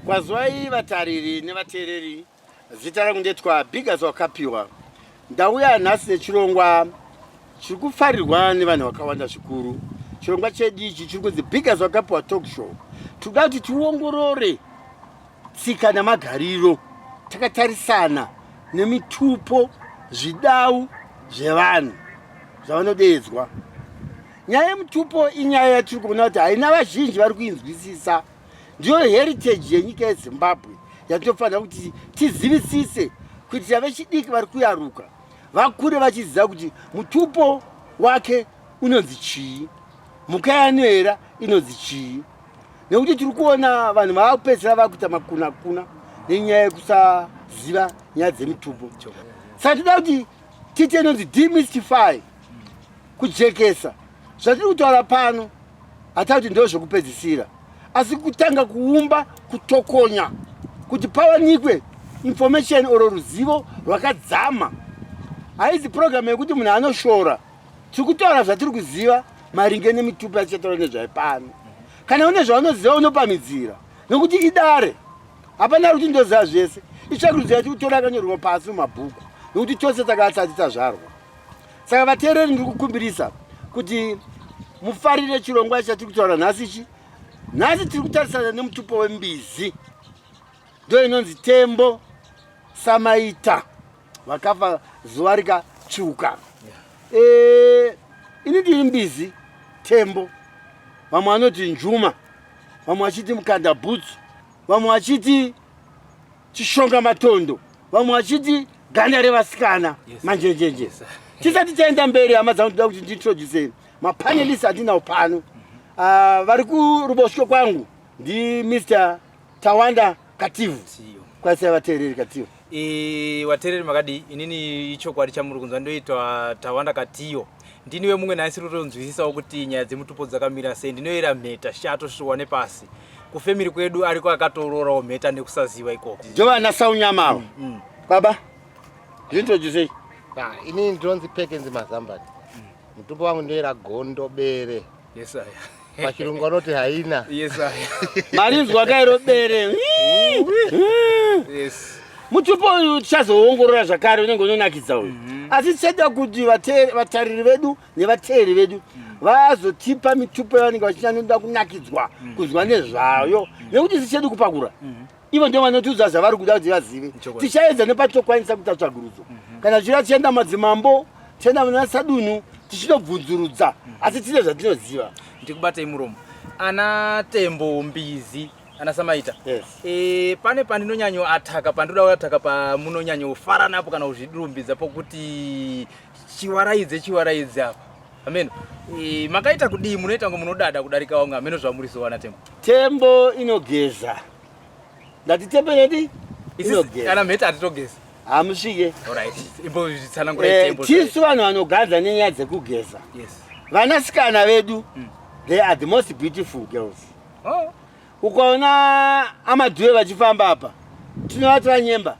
Kwazwai vatariri nevateereri, zita rangu ndetwa Biggers Wakapiwa. Ndauya nhasi nechirongwa chiri kufarirwa nevanhu vakawanda zvikuru. Chirongwa chedu ichi chiri kunzi Biggers Wakapiwa Talk Show. Tinoda kuti tiongorore tsika namagariro takatarisana nemitupo, zvidau zvevanhu zvavanodeedzwa. Nyaya yemutupo inyaya yatiri kuona kuti haina vazhinji vari kuinzwisisa. Ndiyo heritage yenyika yeZimbabwe yatinofanira kuti tizivisise kuitira vechidiki vari kuyaruka vakure vachiziva kuti mutupo wake unonzi chii, mhuka yanoera inonzi chii, nekuti tiri kuona vanhu vava kupedzisira vakuita makunakuna nenyaya yekusaziva nyaya dzemitupo. Saka toda kuti tiite inonzi demystify, kujekesa zvatiri kutaura pano. Hatava kuti ndo zvekupedzisira, asi kutanga kuumba, kutokonya kuti pawanikwe information oro ruzivo rwakadzama. Haizi program yekuti munhu anoshora. Tiri kutaura zvatiri kuziva maringe nemitupo yatichataura nezvayo pano. Kana une zvaunoziva unopamidzira, nekuti idare hapana kuti ndoziva zvese. Itsvakurudzo yatiri kutora yakanyorwa pasi mumabhuku, nekuti tose takatsati tazvarwa. Saka vateereri, ndiri kukumbirisa kuti mufarire chirongwa chatiri kutaura nhasi ichi. Nhasi tiri kutarisana nemutupo wembizi, ndo inonzi Tembo Samaita, vakafa zuva rikatsvuka. Ini ndiri mbizi Tembo, vamwe vanoti Njuma, vamwe vachiti Mukanda Bhutsu, vamwe vachiti Chishonga Matondo, vamwe vachiti Ganda Revasikana. Manjenjenje. Tisati taenda mberi, hama dzangu, toda kuti ndiintroduce mapanelist andinawo pano. Vari kuruboshwe kwangu ndi Mr Tawanda Kativu. Kwasai vateereri, Kativu. Vateereri makadii? Inini ichokwadi chamuri kunzwa, ndoitwa Tawanda Katiyo. Ndini wemumwe nhasi rutonzwisisawo kuti nyaya dzemutupo dzakamira sei. Ndinoyera mheta shato shuwa nepasi. Kufamily kwedu ariko akatororawo mheta nekusaziva ikoko. Ndovana Saunyama ava. Baba, ndintroduce. Inini ndinonzi Pekenzi Mazambani. Mutupo wangu ndoyera gondo bere. Yes, sir. Pachirungu vanoti haina. Yes, sir. Marinzwa kairo bere. Yes. Mutupo uyu tichazoongorora zvakare, unenge unonakidza uyu. Asi tichada kuti vatariri vedu nevateeri vedu vazotipa mitupo yavanenge vachinyanyoda kunakidzwa kunzwa nezvayo, nekuti isu chedu kupakura, ivo ndio vanotiudza zvavari kuda kuti vazive. Tichaedza nepatokwanisa kuita tsvagurudzo, kana tichida tichienda madzimambo, tichienda muna sadunhu, tichinobvunzurudza, asi tine zvatinoziva. Ndikubatei muromo, ana Tembo Mbizi, ana Samaita. Yes. Pane pandinonyanyoataka, pandinoda kuataka, pamunonyanyofara napo kana kuzvirumbidza pokuti chiwaraidze, chiwaraidze apa ameno. Makaita kudii? Munoita ngo munodada kudarika vamwe, ameno zvamuri sowana Tembo. Tembo inogeza. Ndati tembo inodi inogeza. Kana mheta hatitogeza. Hamusvike. Alright, imbozvitsanangurai Tembo. Tisu vanhu vanogadza nenyaya dzekugeza. Vanasikana vedu, they are the most beautiful girls. Oh. Ukaona amadhuve vachifamba apa, tinovati vanyemba.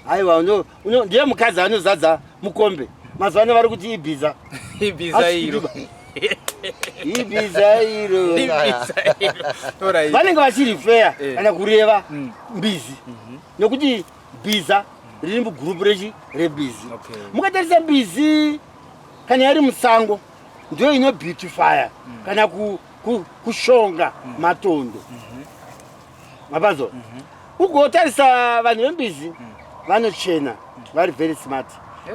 Aiwa, ndiye mukadzi anozadza mukombe. Mazuva ano vari kuti ibhiza. Ibhiza iro. Ibhiza iro. Ibhiza iro. Alright. Vanenge vachirifeya kana kureva mbizi, nekuti bhiza riri mugurupu rechi rembizi. Mukatarisa mbizi kana yari musango, ndiyo inobeautifya kana kushonga matondo. Mapanzo ugotarisa vanhu vembizi vanochena, vari very smart.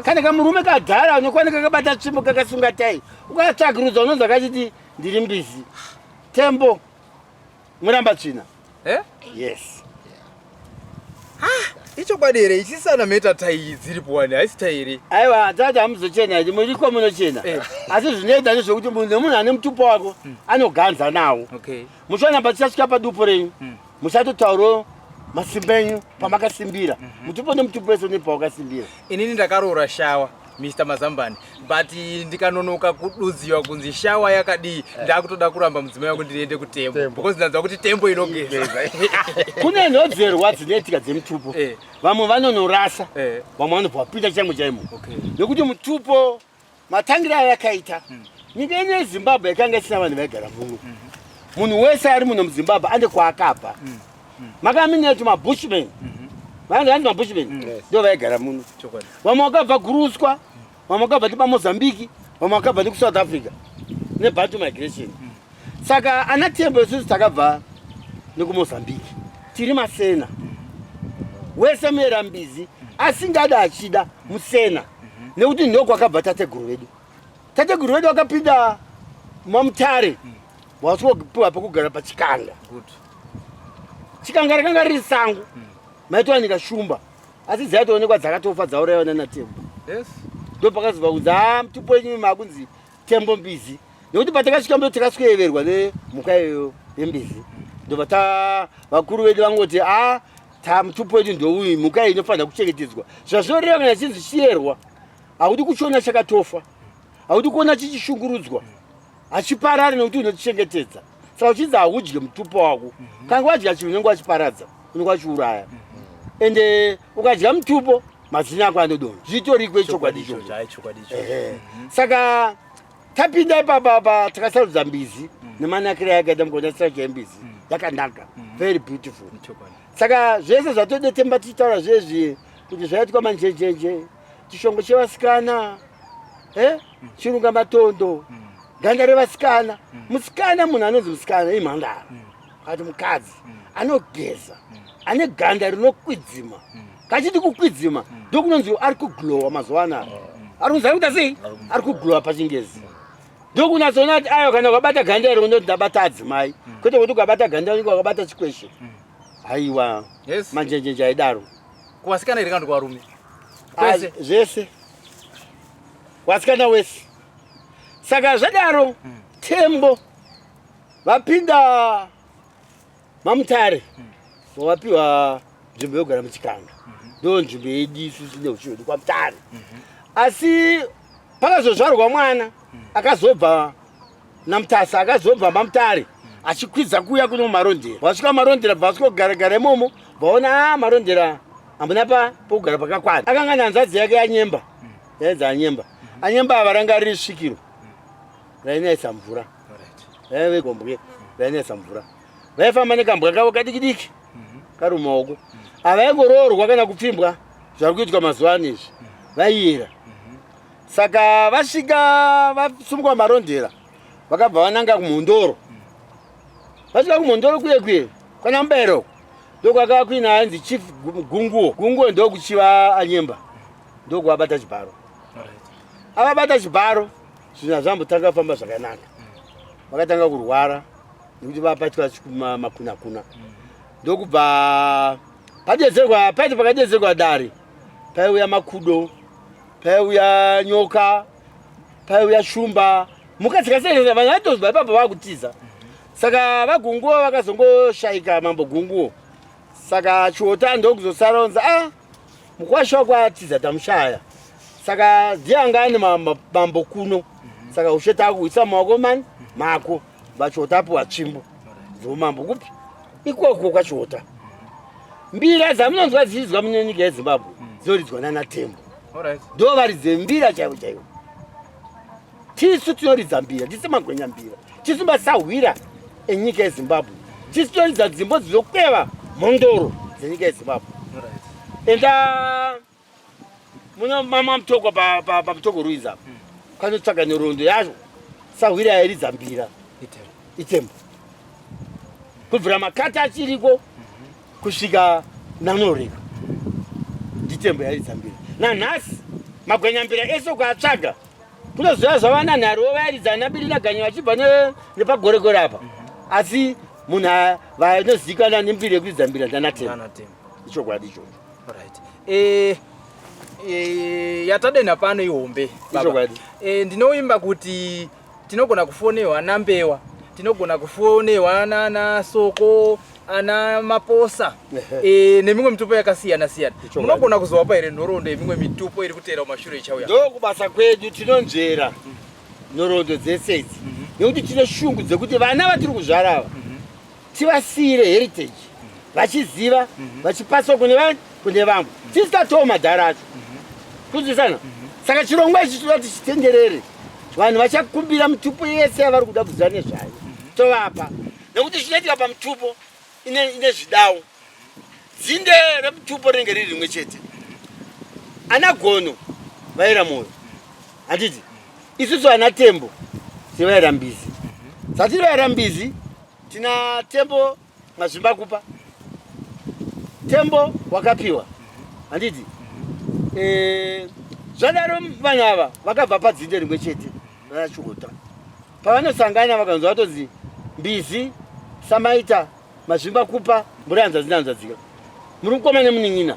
Kana kamurume kadhara unokwana kakabata tsvimbo, kakasunga tai, ukatsvagirudza unonzwa kachiti ndiri mbizi Tembo muramba tsvina. Eh? Yes. Ichokwadi here ichisana mheta tai dziripo wani haisi tai here? Aiwa, tati hamuzochena iti muriko munochena. Asi zvinoita ndezvekuti munhu nemunhu ane mutupo wako anoganza nawo. Muchaona patichasvika padupo renyu, muchatotaurawo masimba enyu pamakasimbira. Mutupo nemutupo wese une pawakasimbira. Inini ndakaroora shawa, Mr Mazambani, but ndikanonoka kududziwa kunzi shawa yakadii, ndakutoda kuramba mudzimai wangu ndiende kutembo Tembo. because ndanzwa kuti tembo inogeza. Kune nhodzerwa dzinoitika dzemutupo. Vamwe vanonorasa, vamwe vanobva vapinda chaimo chaimo, nekuti mutupo matangira ayo yakaita nyika ino yeZimbabwe yakanga isina vanhu vaigara muno. Munhu wese ari muno muZimbabwe ane kwaakabva. Makamine kuti mabushman. Vanhu vanzi mabushman. Ndo vaigara muno. Chokwadi. Vamwe vakabva Guruswa, vamwe vakabva nepaMozambique, vamwe vakabva nekuSouth Africa neBantu migration. Saka ana Tembo isusu takabva nekuMozambique. Tiri masena. Wese muera mbizi asingada achida musena. Nekuti ndokwakabva tateguru vedu. Tateguru vedu vakapinda maMutare wasvikopiwa pekugara paChikanga. Good. Chikanga rakanga riri sango. Maitowanika shumba. Asi dzaitoonekwa dzakatofa dzauraiwa nana Tembo. Yes. Ndopakazobva kunzi haa mutupo wenyu makunzi Tembo Mbizi. Nekuti patakasvika ndo takasvikoyeverwa nemhuka iyoyo yembizi. Ndobva ta vakuru vedu vangoti a ta mutupo wedu ndouyu mhuka iyi inofanira kuchengetedzwa. Zvazvinoreva kana chinzi chiyerwa haudi kuchiona chakatofa. Haudi kuona chichishungurudzwa. Hachiparari nekuti unochichengetedza. Saka uchinzi haudye mutupo wako. Kana wadya chinhu unenge wachiparadza, unenge wachiuraya. Ende ukadya mutupo mazino ako anodonha. Zvitoriko ichokwadi ichocho. Hayi, chokwadi ichocho. Ehe. Saka tapinda ipapa pa takasarudza mbizi nemanakiro ayakaita mukuona structure yembizi yakanaka, very beautiful. Chokwadi. Saka zvese zvatodetemba tichitaura zvezvi kuti zvaitwa manjenjenje, chishongo chevasikana, chirunga matondo, ganda revasikana. Musikana munhu anonzi musikana imhandara. Kati mukadzi anogeza ane ganda rinokwidzima. Kachiti kukwidzima ndokunonzi ari kuglowa mazuva anaya. Ari kunzi ari kuita sei? Ari kuglowa pachingezi. Ndokunatsoona kuti ayo kana ukabata ganda iri unoti ndabata adzimai. Kwete kuti ukabata ganda unenge wakabata chikweshe. Haiwa. Yes. Manjenjenje aidaro. Kuvasikana here kana kuvarume? Ah, Kwese. Zvese. Vasikana wese. Saka zvadaro Tembo vapinda maMutare vapiwa nzvimbo yekugara muChikanga. Ndo nzvimbo yedu isusu neuchi hwedu kwaMutare. Asi pakazozvarwa mwana akazobva naMutasa, akazobva maMutare achikwidza kuuya kuno Marondera. Vasvika Marondera, bva vasvika imomo, vaona a Marondera hamuna pa pokugara pakakwana. Akanga nehanzvadzi yake yaNyemba, yainzi Anyemba. Anyemba ava ranga riri svikiro rainayisa mvura. Alright. Raive gombwe rainayisa mvura. Vaifamba nekambwa kavo kadiki diki kari mumaoko. Havaingoroorwa kana kupfimbwa zvari kuitwa mazuva ano izvi. Vaiyera. Saka vasvika vasumuka Marondera vakabva vananga kuMhondoro. Vasvika kuMhondoro kuye kuye kwana Mubayiro ndokwakava kuina ainzi Chief Gunguo. Gunguo ndokuchiva Anyemba ndokuabata chibharo. Alright. Avabata chibharo zvinhu hazvambotanga kufamba zvakanaka. Vakatanga kurwara nekuti vabatwa makunakuna. Ndokubva padedzerwa paiti pakadedzerwa dare paiuya makudo, paiuya nyoka, paiuya shumba, mhuka dzakasiyana. Vanhu vaitozwa ipapo vakutiza. Saka vaGunguo vakazongoshaika, mambo Gunguo. Saka Chiota ndokuzosara a mukwasha wako atiza, tamushaya. Saka ndiye anga ane mambo kuno. Saka ushe takuisa mumaoko mani mako. VaChiota apiwa tsvimbo dzeumambo kupi ikoko kwaChiota. Mbira dzamunonzwa dzichidzwa munyika yeZimbabwe dzinoridzwa nana Tembo. Alright. Ndo varidze mbira chaivo chaivo. Tisu tinoridza mbira, tisi magwenya mbira, tisu masahwira enyika yeZimbabwe, tisu tinoridza dzimbo dzinokweva mhondoro dzenyika yeZimbabwe. Alright. Enda muno mama Mutoko, paMutoko Ruins apa, kwanotsvaga nhoroondo yacho. Sahwira yairidza mbira Itembo. Itembo, kubvira makati achiriko kusvika nanoreka, ndiTembo yairidza mbira. Nanhasi magwenyambira ese ukaatsvaga kunoziva zvava nanhariwo vairidza nabiri naganya vachibva nepagorekore apa. Asi munhu vanozivikanwa nembiri yekuridza mbira ndanaTembo. Nana Tembo. Ichokwadi ichocho. Alright. Yatadenha pano ihombe, baba. Ichokwadi. Ndinoimba kuti tinogona kufonerwa naMbewa, tinogona kufonerwa nana Soko, ana Maposa nemimwe mitupo yakasiyana siyana. Ichokwadi. Munogona kuzovapa here nhoroondo yemimwe mitupo iri kuteera kumashure ichauya? Ndokubasa kwedu, tinonzvera nhoroondo dzese idzi nekuti tine shungu dzekuti vana vatiri kuzvara ava tivasiyire heritage vachiziva, vachipaswa kune vamwe tisitatowo madhara acho kunzwisana. Saka chirongwa ichi tinoda kuti chitenderere. Vanhu vachakumbira mitupo yese yavari kuda kuziva nezvayo, tovapa, nekuti chinoitika pamutupo ine zvidawo. Dzinde remutupo rinenge riri rimwe chete. Ana Gono vaira moyo, handiti? Isusu ana Tembo tivaira Mbizi. Satiri vaira Mbizi, tina Tembo Mazvimbakupa, Tembo wakapiwa, handiti? Zvadaro vanhu ava vakabva padzinde rimwe chete raChihota. Pavanosangana vakanzwa vatonzi Mbizi, Samaita, Mazvimbakupa, muri hanzvadzi nehanzvadzika, muri mukoma nemunin'ina.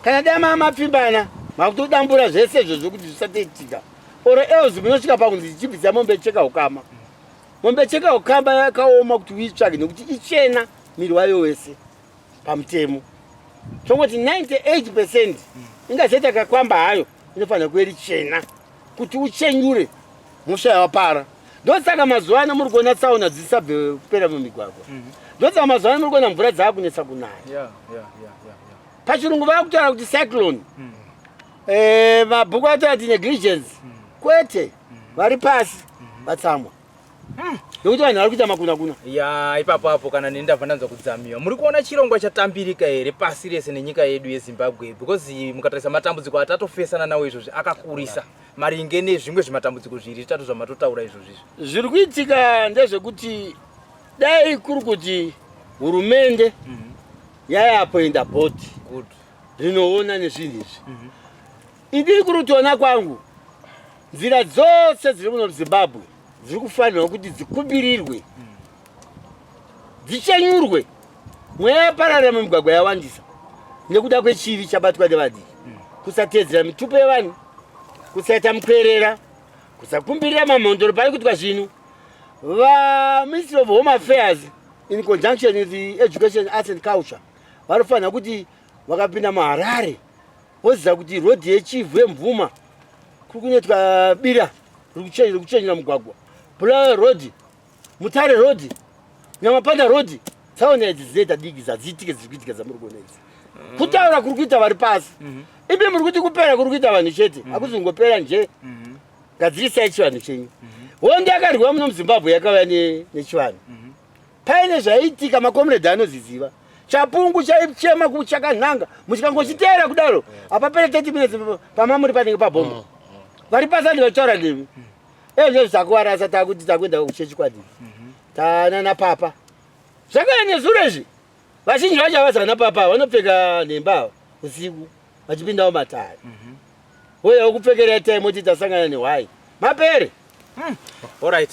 Kana dai mamapfimbana makutodambura zvese izvozvo kuti zvisatoitika, or else munosvika pakunzi chibvisa mombe cheka ukama. Mombe cheka ukama yakaoma kuti uitsvage nekuti ichena miri wayo wese pamutemo. Tongoti 98% ingazoita kakwamba hayo, inofanira kuve richena kuti uchenyure mhosva yawapara. Ndosaka mazuva ano muri kuona tsaona dzisabve kupera mumigwagwa. Ndosaka mazuva ano muri kuona mvura dzaakunetsa kunaya. Pachirungu vakutaura kuti cyclone. Mabhuku ataura kuti negligence. Kwete, vari pasi vatsamwa nekuti vanhu vari kuita makuna kuna. Ya, ipapo apo kana neni ndabva ndanzwa kudzamiwa. Muri kuona chirongwa chatambirika here pasi rese nenyika yedu yeZimbabwe? Because mukatarisa matambudziko atatofesana nawo izvozvi akakurisa maringe nezvimwe zvimatambudziko zviri zvitatu zvamatotaura izvozvi izvi. Zviri kuitika ndezvekuti dai kuri kuti hurumende yayapoenda bhodhi rinoona nezvinhu izvi. Indiri kuri kutoona kwangu nzira dzose dziri muno muZimbabwe dziri kufanirwa kuti dzikumbirirwe, dzichenyurwe. Mweya yapararira mumigwagwa yawandisa nekuda kwechivi chabatwa nevadiki, kusateedzera mitupo yevanhu, kusaita mukwerera, kusakumbirira mamhondoro pari kuitwa zvinhu. VaMinistry of Home Affairs in conjunction with the Education, Arts and Culture vanofanira kuti vakapinda muHarare voziva kuti rodhi yeChivhu yeMvuma kuri kunoitwa bira rekuchenyera mugwagwa, Bulawayo Road, Mutare Road, Nyamapanda Road. Tsaona idzi dzinoita diki dzadziitike dziri kuitika dzamuri kuona idzi. Kutaura kuri kuita vari pasi, imi muri kuti kupera kuri kuita vanhu chete, hakuzi kungopera nje. Gadzirisai chivanhu chenyu. Hondo yakarwiwa muno muZimbabwe yakauya nechivanhu. Paine zvaiitika, makomuredhi anoziziva. Chapungu chaichema kuchakanhanga, muchikangochiteera kudaro hapapere 30 minutes pamamuri panenge pabhomba. Vari pasi andi vachitaura nemi. Ezvo zvakuvarasa takuti takuenda kuchechi kwadii tanana papa zvakauya nezuro izvi. Vazhinji vacho havasi vana papa, vanopfeka nhemba ava usiku vachipindawo matare. Woya wokupfekerai tai moti tasangana nehwai mapere. Alright.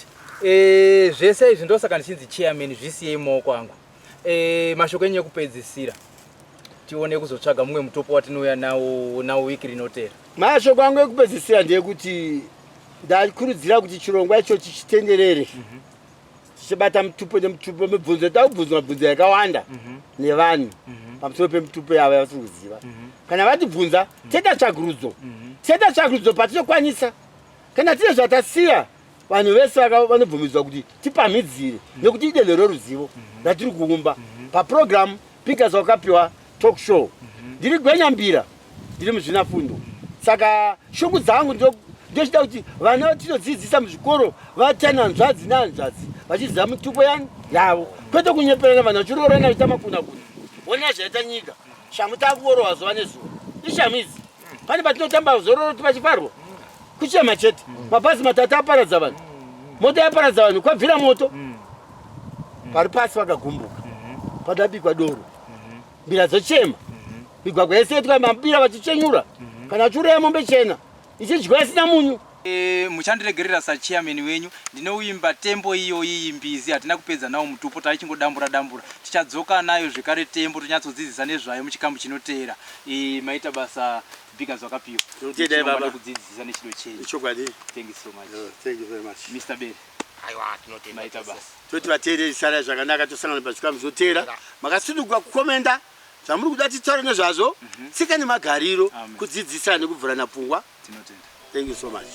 Zvese izvi ndosaka ndichinzi chairman, zvisiyei mumaoko angu. Mashoko enyu ekupedzisira, tione kuzotsvaga mumwe mutopo watinouya nawo wiki rinotera. Mashoko angu ekupedzisira ndeyekuti ndakurudzira kuti chirongwa ichochi chitenderere, tichibata mutupo nemutupo. Mibvunzo takubvunzwa mibvunzo yakawanda nevanhu pamusoro pemutupo yavo yavasiri kuziva. Kana vatibvunza, toita tsvagurudzo, toita tsvagurudzo patinokwanisa. Kana tine zvatasiya, vanhu vese vanobvumidzwa kuti tipamhidzire, nekuti idenho reruzivo ratiri kuumba papurogiramu Pigas Wakapiwa Talk Show. Ndiri gwenyambira, ndiri muzvinafundo, saka shungu dzangu ndochida kuti vana vatinodzidzisa muzvikoro vatane hanzvadzi nehanzvadzi vachiziva mitupo yani yavo, kwete kunyeperana vanhu vachiroorana vachiita makuna kuna. Ona zvaita nyika, shamhu takuorohwa zuva nezuva. Ishamu idzi pane patinotamba zororo pachifarwa kuchema chete. Mabhazi matatu aparadza vanhu, moto yaparadza vanhu, kwabvira moto. Pari pasi vakagumbuka, padabikwa doro, mbira dzochema, migwagwa yese yetwa mambira vachichenyura, kana vachiuraya mombe chena ichidyiwa isina munyu. Muchandiregerera sachairman wenyu, ndinoimba tembo iyoyi Mbizi hatina kupedza nawo mutupo, taichingodambura dambura. Tichadzoka nayo zvekare tembo, tonyatsodzidzisa nezvayo muchikamu chinoteera. Maita basa Biggers Wakapiwa. Tinotendai baba. Nekudzidzisa nechido chenyu. Ichokwadi. Thank you so much. Oh, thank you very much. Mr. Bere. Aiwa, tinotenda. Maita tese. basa. Toti vateereri, sarai zvakanaka, tosangana pazvikamu zvoteera. Makasununguka kukomenda zvamuri kuda titaure nezvazvo, tsika nemagariro, Amen. kudzidzisa nekuvhurana pfungwa. Tinotenda. Thank you so much.